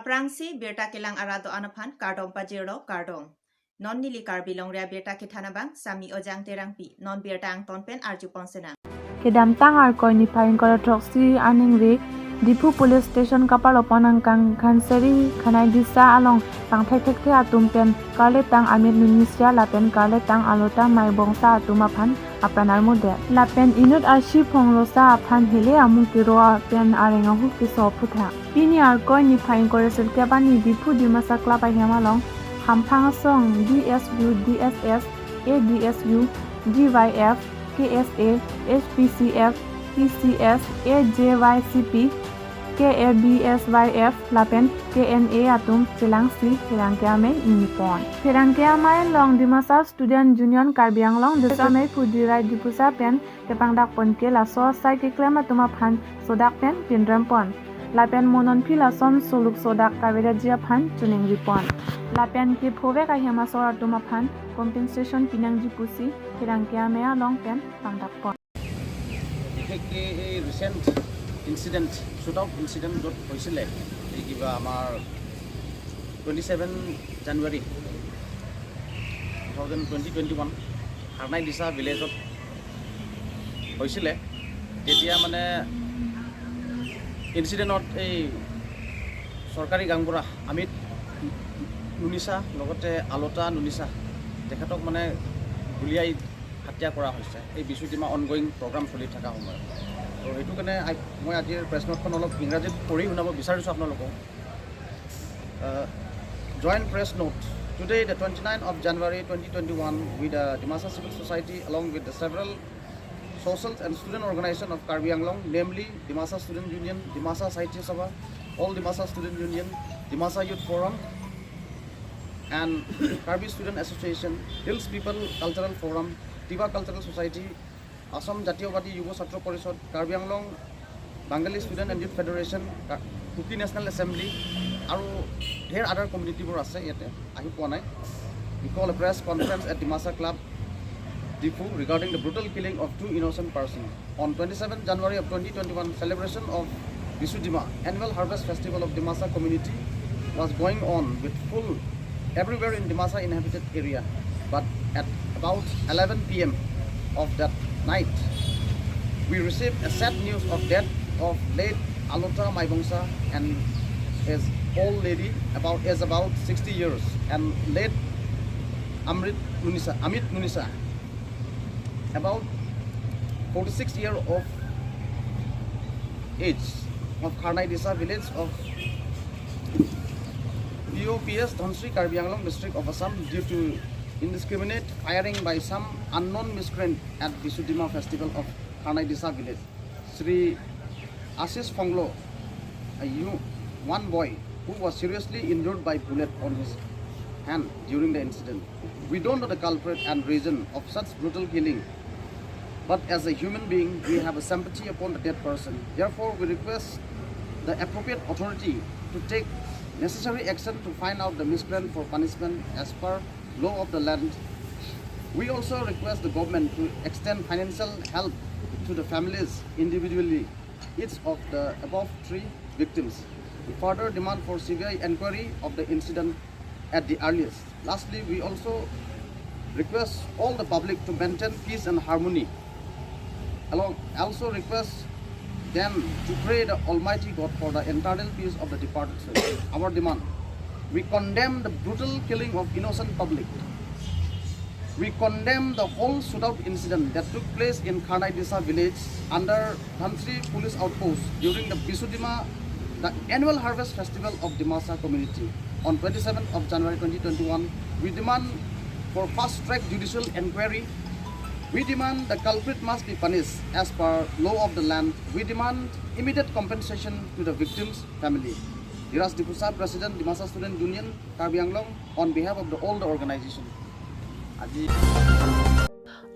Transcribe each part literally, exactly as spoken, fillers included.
Aphrangsi birta kelang arat do-an aphan kardom pajirlo, kardom. Non neli Karbi Longri Abirta Kethan abang Sami Ojang Terangpi. Non birta angton pen arjupon senang. Kedamtang Arkoi niphai ingkoi ra throksi aningve Diphu Police Station kaparlopon angkang Khanseri Khanai Disa along pangthekthekthe atum pen karletang Amit Nunisa lapen karletang Alota Maibongsa atum aphan apran armudet. Lapen inut ashi phonglosa aphan hele amung kiro pen areng ahu keso aphutha. Pini Arkoi niphai ingkoi ra sirkep arni Diphu Dimasa Club ahem along hamphang asong D S U, D S S, A D S U, D Y F, K S A, H P C F, T C S, A J Y C P, K A B S Y F lapen K N A atum chelangsi pherangke amei ingnipon. Pherangke amei along Dimasa Student Union Karbi Anglong Disa amei Phudirai Diphusa pen kepangdakpon ke laso asai keklem atum aphan sodak pen pinrempon. Lapen mo nonphi lason soluk sodak kavedaji aphan choningripon. Lapen kephovek ahem asor atum aphan compensation pinangji pusi pherangke amei along pen pangdakpon. বিশেষকৈ এই recent incident, shoot out incident য'ত হৈছিলে, এই কিবা আমাৰ twenty seven January two thousand twenty twenty one Kharnai Disa ভিলেজত হৈছিলে, তেতিয়া মানে ইনচিডেণ্টত এই চৰকাৰী গাঁওবুঢ়া আমিত নুনিছা লগতে আলতা নুনিছা তেখেতক মানে গুলীয়াই হত্যা কৰা হৈছে এই বিচু ডিমা অনগয়িং প্ৰগ্ৰাম চলি থকা সময়ত। তো সেইটো কাৰণে আই- মই আজিৰ প্ৰেছ নোটখন অলপ ইংৰাজীত পঢ়ি শুনাব বিচাৰিছোঁ আপোনালোকক। Uh, joint press note. Today, the twenty-ninth of January twenty twenty-one, with the Dimasa Civil Society along with the several social and student organization of Karbi Anglong, namely Dimasa Student Union, Dimasa Sahitya Sabha, All Dimasa Student Union, Dimasa Youth Forum, and Karbi Student Association, Hills People Cultural Forum, Tiwa Cultural Society, Assam Jatiyabadi Yuva Chhatra Parishad, Karbi Anglong Bangali Student and Youth Federation, Ka- Kuki National Assembly, আৰু ঢেৰ আদাৰ কমিউনিটিবোৰ আছে ইয়াতে, আহি পোৱা নাই। We call a press conference at Dimasa Club, Diphu, regarding the brutal killing of two innocent persons. On twenty-seventh January of twenty twenty-one, celebration of Bisu Dima, annual harvest festival of Dimasa community, was going on with full everywhere in Dimasa inhabited area. But at about eleven P M of that night, we received a sad news of death of late Alota Maibongsa and his old lady about, is about sixty years, and late Amrit Nunisa, Amit Nunisa, about forty-six year of age, of Kharnai Disa village of P O P S Dhansiri, Karbi Anglong district of Assam, due to indiscriminate firing by some unknown miscreant at Bisu Dima festival of Kharnai Disa village. Shri Ashish Phonglo, a you, one boy who was seriously injured by bullet on his hand during the incident. We don't know the culprit and reason of such brutal killing, but as a human being, we have a sympathy upon the dead person. Therefore, we request the appropriate authority to take necessary action to find out the miscreant for punishment as per law of the land. We also request the government to extend financial help to the families individually, each of the above three victims. We further demand for C B I inquiry of the incident at the earliest. Lastly, we also request all the public to maintain peace and harmony. Along, also request them to pray the Almighty God for the eternal peace of the departed souls. Our demand. We condemn the brutal killing of innocent public. We condemn the whole shootout incident that took place in Kharnai Disa village under Dhansiri police outpost during the Bisu Dima, the annual harvest festival of Dimasa community on twenty-seventh of January twenty twenty-one. We demand for fast track judicial inquiry. We demand the culprit must be punished as per law of the land. We demand immediate compensation to the victims' family. Dhiraj Diphusa, President, Dimasa Student Union, Karbi Anglong, on behalf of the all the organization. আজি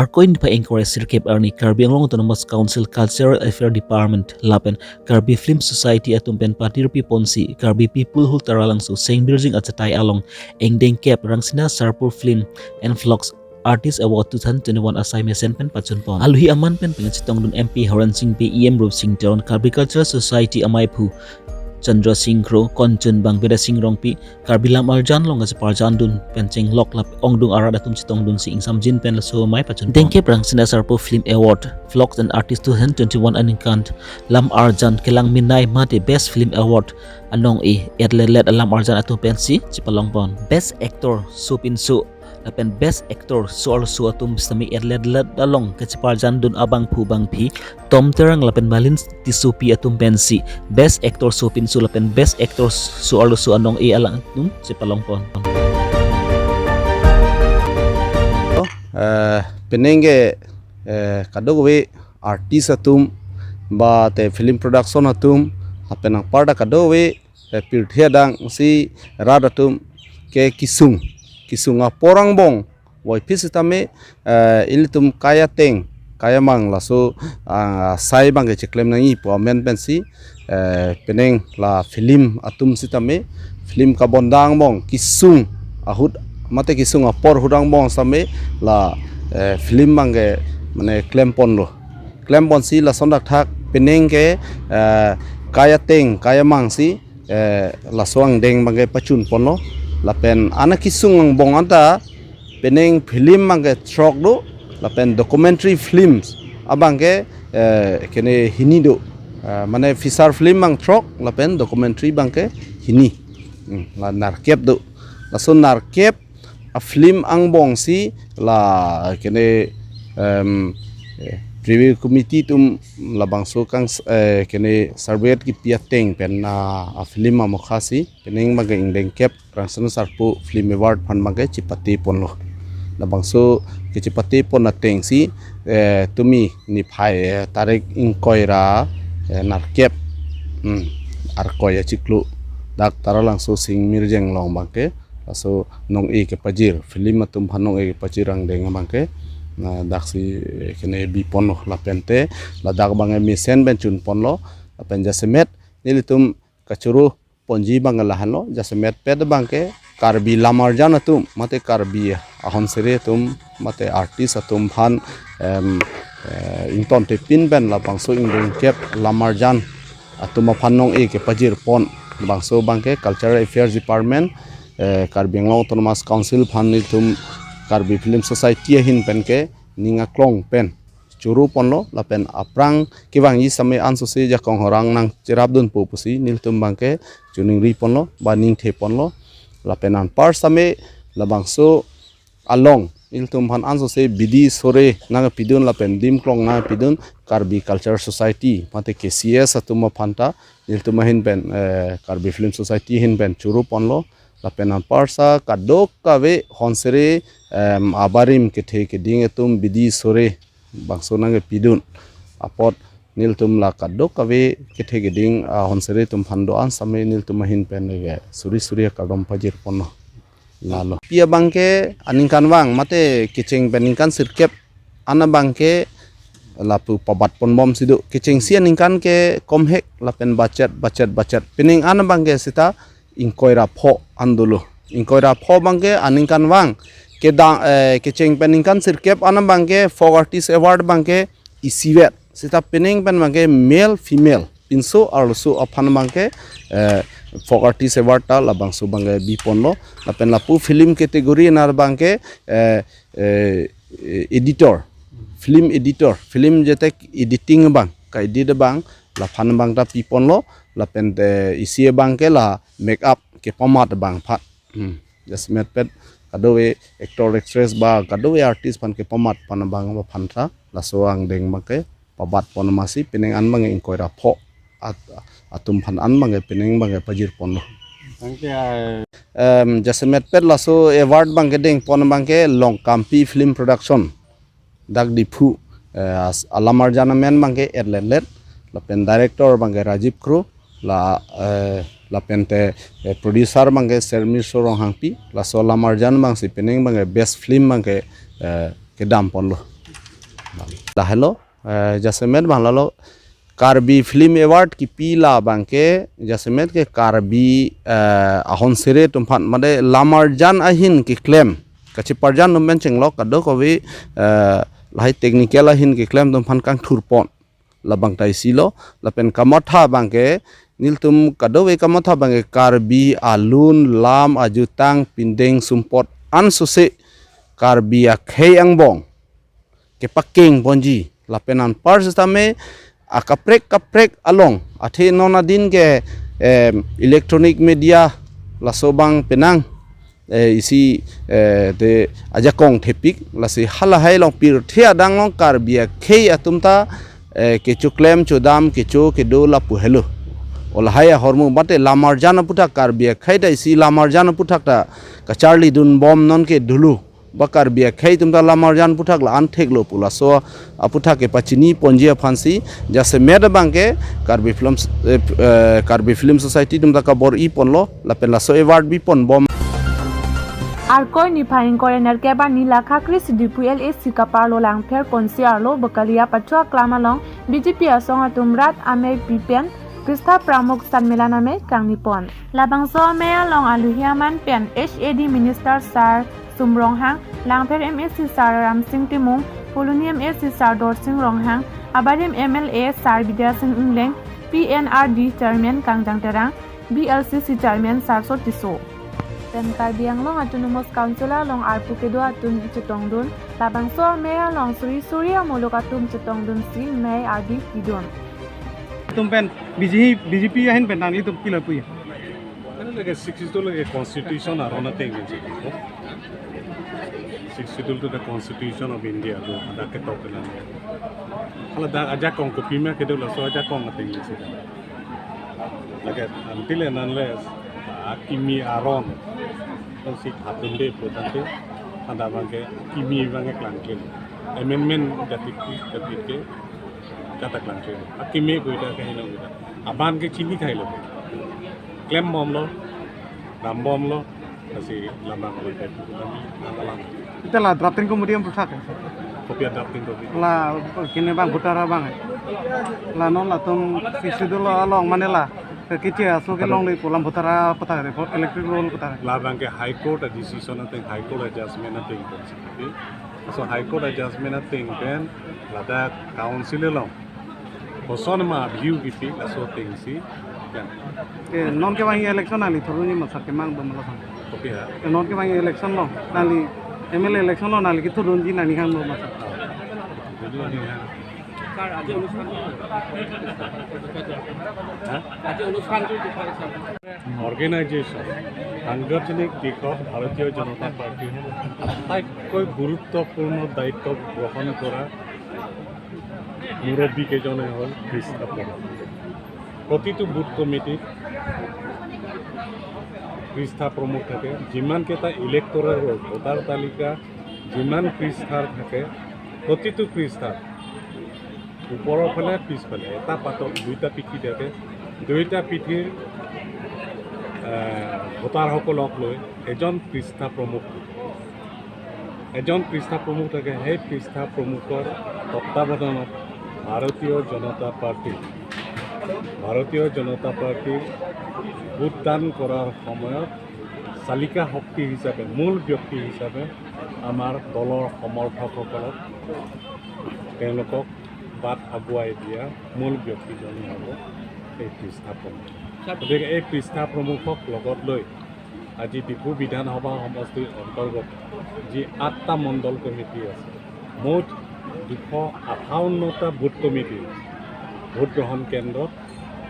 Arkoi niphai ingkoi ra sirkep arni Karbi Anglong Autonomous Council Cultural Affair Department lapen Karbi Film Society atum pen patirpi ponsi Karbi People Hall Taralangso Sengbirjing achatai along ingdeng kep Rangsina Sarpo Film and Vlogs Artist Award two thousand twenty-one asai mesen pen pachunpon. Aluhi aman pen pangchitongdun M P Horen Sing Bey, E M Rupsing Teron, Karbi Cultural Society amaiphu Chandra Singh Kro, Konchunbang Bidya Singh Rongpi, Karbi Lam Arjan along kacheparjandun pen chenglok lapen ongdung arat atum chetongdunsi ingsamjin pen laso amei pachun. Dengkep Rangsina Sarpo Film Award, Vlogs and Artists two thousand twenty-one aningkan Lam Arjan Kelang Minai mate Best Film Award anong-e etlelet alam arjan atum pensi chepalongpon. Best Actor sopinso lapen Best Actor so-arloso atum sitame etlelet along kacheparjandun abangphu bangphi Tom Terang lapen Malin Tissopi atum pensi Best Actor sopinso lapen Best Actor so-arloso anong-e alang atum chepalongpon. Eh, penang ke, eh, kadokave artist atum, ba te film production atum, lapen anparta kadokave, eh, pirthe adang si rat atum ke kesung, kesung apor angbong voiphit sitame, eh, ilitum kai ateng, kai amang laso, ah, sai abangke cheklem nangji pu amen pensi, eh, penang la film atum sitame, film kabonda angbong kesung ahut mate kesung apor ahut angbong sitame la, eh, film abangke mane klemponlo. Klemponsi lason thakthak penang ke, eh, kai ateng, kai amang si, eh, laso angdeng abangke pachunponlo. Lapen ana kesung angbong anta penang film abangke throk do, lapen documentary films abangke, eh, kene hini do. Eh, mane feature film abang throk, lapen documentary abangke hini. Hmm, la nerkep do. Laso nerkep a film angbong si la kene, em, eh, privy committee atum labangso kang, eh, kene survey kipi ateng pen a, a film amokha si penang abangke ingdengkep Rangsina Sarpo Film Award aphan abangke chepateponlo. Labangso kechepatepon ateng si, eh, tumi niphai, eh, tarik ingkoi ra, eh, nerkep, hmm, Arkoi achiklo dak Taralangso Sing Mirjeng along abangke laso nong-e kepajir, film atum aphan nong-e kepajir angdeng abangke, na daksi, eh, kene biponlo lapente, ladak abangke mesen pen chunponlo, lapen jasemet nelitum kachoro ponji abangke lahenlo, jasemetpet abangke Karbi Lam Arjan atum mate Karbi ahon sere atum mate artist atum aphan, em, eh, ingtontepin pen labangso ingdengkep Lam Arjan atum aphan nong-e kepajirpon. Labangso abangke Cultural Affairs Department, eh, Karbi Anglong Autonomous Council aphan nelitum Karbi Film Society ahin pen ke ning aklong pen choroponlo, lapen aphrang kevangji sitame ansose jakong horang nangcherapdunpo pusi nelitum abangke choningriponlo ba ningtheponlo. Lapen anpar sitame labangso along nelitum aphan ansose bidi sore nangpidun lapen dim klong nangpidun Karbi Culture Society mate K C S atum aphanta nelitum ahin pen, eh, Karbi Film Society ahin pen choroponlo. Lapen anparsa kadokave hon sere, em, abarim kethe keding atum bidi sore bangso nangpidun apot nelitum la kadokave kethe keding ahon sere atum aphan do-an sitame nelitum ahin pen ke suri suri akardom pajirponlo. Lalo. Pi abangke aningkanvang mate kecheng pen ningkan sirkep an abangke lapu pabatponbomsi do. Kechengsi aningkan ke komhek lapen bachet, bachet, bachet. Penang an abangke sita ingkoi ra pho an dolo. Ingkoi ra pho abangke aningkanvang. Kedang, eh, kecheng pen ningkan sirkep an abangke Folk Artist Award abangke isivet. Sita penang pen abangke male, female, pinso arloso aphan abangke, eh, Folk Artist Award ta labangso abangke biponlo. Lapen lapu film category an abangke, eh, eh, editor, film editor, film jetek editing abang, ka-edit abang, laphan abang ta piponlo, lapente isi abangke la make up kepamat abang aphan. Hmm. Jasemetpet kadokave actor actress ba kadokave artist aphan kepamat aphan abang aphan ta laso angdeng abangke pabatpon amatsi penang an abangke ingkoi ra pho at-, atum aphan an abangke penang abangke pajirponlo. Thank you. Em, jasemetpet laso award abangke dengpon abangke Longkampi Film Production dak Diphu, eh, as-, alam arjan amen abangke etletlet, lapen director abangke Rajiv Kro, la, eh, lapente, eh, producer abangke Sermir Soronghangpi, laso alam arjan abangsi penang abangke best film abangke, eh, kedamponlo. Lahelo, eh, jasemet abang lalo Karbi Film Award kipi la abangke jasemet ke Karbi, eh, ahon sere atum aphan mate lam arjan ahin keklem kacheparjan atum pen chenglok kadokave, eh, lahai technical ahin keklem atum aphan kangthurpon labang ta isilo, lapen kamatha abangke, nelitum kadokave kamatha abangke Karbi alun lam ajutang pindeng sumpot ansose Karbi akhei angbong kepakeng ponji lapen anpar sitame akaprek kaprek along athe non adin ke, em, electronic media laso abang penang, eh, isi, eh, te ajakong thepik, lasi halahai along pirthe adang along Karbi akhei atum ta, eh, kechoklem chodam kecho kedo lapu helo. O lahai ahormu mate lamarjan aputhak Karbi akhei ta isi lamarjan aputhak ta kacharlidun bom nonke dulu. Ba Karbi akhei atum ta lamarjan aputhak la-an theklo pu laso aputhak kepachini ponji aphansi jasemet abangke Karbi Film, eh, eh, Karbi Film Society atum ta kabor-i ponlo lapen laso award bi pon bom. Arkoi niphai ingkoi ra nerkep arni la Khakri Sidipu L A C kaparlo Langpher konsi arlo Bakalia Pachua Klam along B J P asong atum rat amei pi pen Krista Pramukh Sanmelan amei kangni pon. Labangso amei along alohi aman pen H A D Minister Sar Sum Ronghang, Langpher M A C Sar Ramsing Timung, Phuloni M A C Sar Dorsing Ronghang, abarim M L A Sar Bidya Sing Engleng, P N R D Chairman Kangjang Terang, B L C C Chairman Sarso Tisso pen Karbi Anglong Autonomous Council along arpu kedo atum chetongdun, labangso amei along suri suri amuluk atum chetongdunsi mei ardi pidun. Atum pen B J P, B J P ahin pen nanglitum pilo pu ya? Kan lagi Sixth Schedule lagi Constitution aron ateng kan sih. Sixth Schedule to the Constitution of India, to ada ketok kan. Kalau ada ajakong kopima kedo laso ajakong ateng kan sih. Lagi until and unless akimi aron, kan si khatun de potante, ada abangke akimi abangke klangkle. Amendment dapat dapat ke kata klangkle. Akimi ko ida ke hino ida. Aban ke chini thailo. Klem bomlo, dam bomlo, lasi lamang ko ida kami nangkalang. Ita la drafting committee aputhak. Kopi a drafting committee? La kene abang voter abang. La non latum Sixth Schedule along mane la keche aso kelongle pu lam voter aputhak, electoral roll aputhak. Labangke High Court a decision ateng, High Court a judgment ateng. So High Court a judgment ateng pen ladak council along koson ma view kipi laso atengsi kan. Eh, non kevang election nangli thurunji ma sar kemang do ma lason? Kopi ha? Eh, non kevang election lo nangli M L A election lo nangli kethurunji nangli hang do ma sar? Jadi ini ha. Sir, আজি অনুষ্ঠানটো হা? আজি অনুষ্ঠানটো কি হয়, sir? Organisation, সাংগঠনিক দিশত ভাৰতীয় জনতা পাৰ্টীৰ আটাইতকৈ গুৰুত্বপূৰ্ণ দায়িত্ব গ্ৰহণ কৰা মুৰব্বীকেইজনে হ'ল পৃষ্ঠা প্ৰমুখ। প্ৰতিটো বুথ কমিটিত পৃষ্ঠা প্ৰমুখ থাকে। যিমানকেইটা ইলেক্টৰেল ৰোল, ভোটাৰ তালিকা যিমান পৃষ্ঠাৰ থাকে, প্ৰতিটো পৃষ্ঠাৰ ওপৰৰ ফালে পিছফালে এটা পাতত দুইটা পিঠি থাকে। দুইটা পিঠিৰ, এ, ভোটাৰসকলক লৈ এজন পৃষ্ঠা প্ৰমুখ, এজন পৃষ্ঠা প্ৰমুখ থাকে। সেই পৃষ্ঠা প্ৰমুখৰ তত্বাৱধানত ভাৰতীয় জনতা পাৰ্টী, ভাৰতীয় জনতা পাৰ্টীৰ ভোটদান কৰাৰ সময়ত চালিকা শক্তি হিচাপে, মূল ব্যক্তি হিচাপে আমাৰ দলৰ সমৰ্থকসকলক তেওঁলোকক বাট আগুৱাই দিয়া মূল ব্যক্তিজনেই হ'ব এই পৃষ্ঠা প্ৰমুখ। ছাৰ, গতিকে এই পৃষ্ঠা প্ৰমুখক লগত লৈ আজি ডিফু বিধানসভা সমষ্টিৰ অন্তৰ্গত যি আঠটা মণ্ডল কমিটি আছে, মুঠ দুশ আঠাৱন্নটা বুথ কমিটি, ভোট গ্ৰহণ কেন্দ্ৰত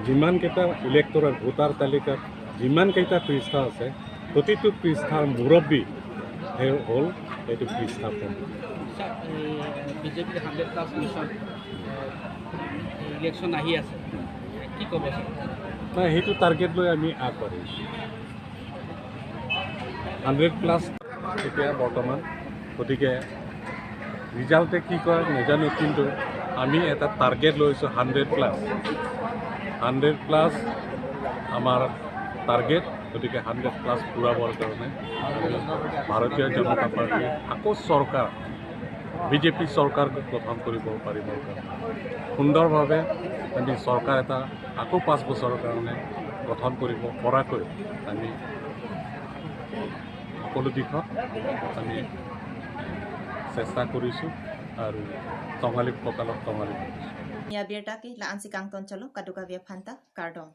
যিমানকেইটা ইলেক্টৰেল ভোটাৰ তালিকাত যিমানকেইটা পৃষ্ঠা আছে, প্ৰতিটো পৃষ্ঠাৰ মুৰব্বী সেই হ'ল এইটো পৃষ্ঠা প্ৰমুখ। ছাৰ, এই বিজেপিৰ হাণ্ড্ৰেড প্লাছ মিছন, এই ইলেকশ্যন আহি আছে, কি ক'ব ছাৰ? নাই, সেইটো টাৰ্গেট লৈ আমি আগবাঢ়িছোঁ। হাণ্ড্ৰেড প্লাছ এতিয়া বৰ্তমান, গতিকে ৰিজাল্টে কি কয় নাজানো, কিন্তু আমি এটা টাৰ্গেট লৈছোঁ হাণ্ড্ৰেড প্লাছ। হাণ্ড্ৰেড প্লাছ আমাৰ টাৰ্গেট, গতিকে হাণ্ড্ৰেড প্লাছ পূৰাবৰ কাৰণে আমি ভাৰতীয় জনতা পাৰ্টীয়ে আকৌ চৰকাৰ, বিজেপি চৰকাৰ গঠন কৰিব পাৰিবৰ কাৰণে, সুন্দৰভাৱে আমি চৰকাৰ এটা আকৌ পাঁচ বছৰৰ কাৰণে গঠন কৰিব পৰাকৈ আমি সকলো দিশত আমি চেষ্টা কৰিছোঁ আৰু টঙালী কঁকালত টঙালী কৰিছোঁ। Nia birta ke la-ansi kangton chalo, kadokave aphanta kardom.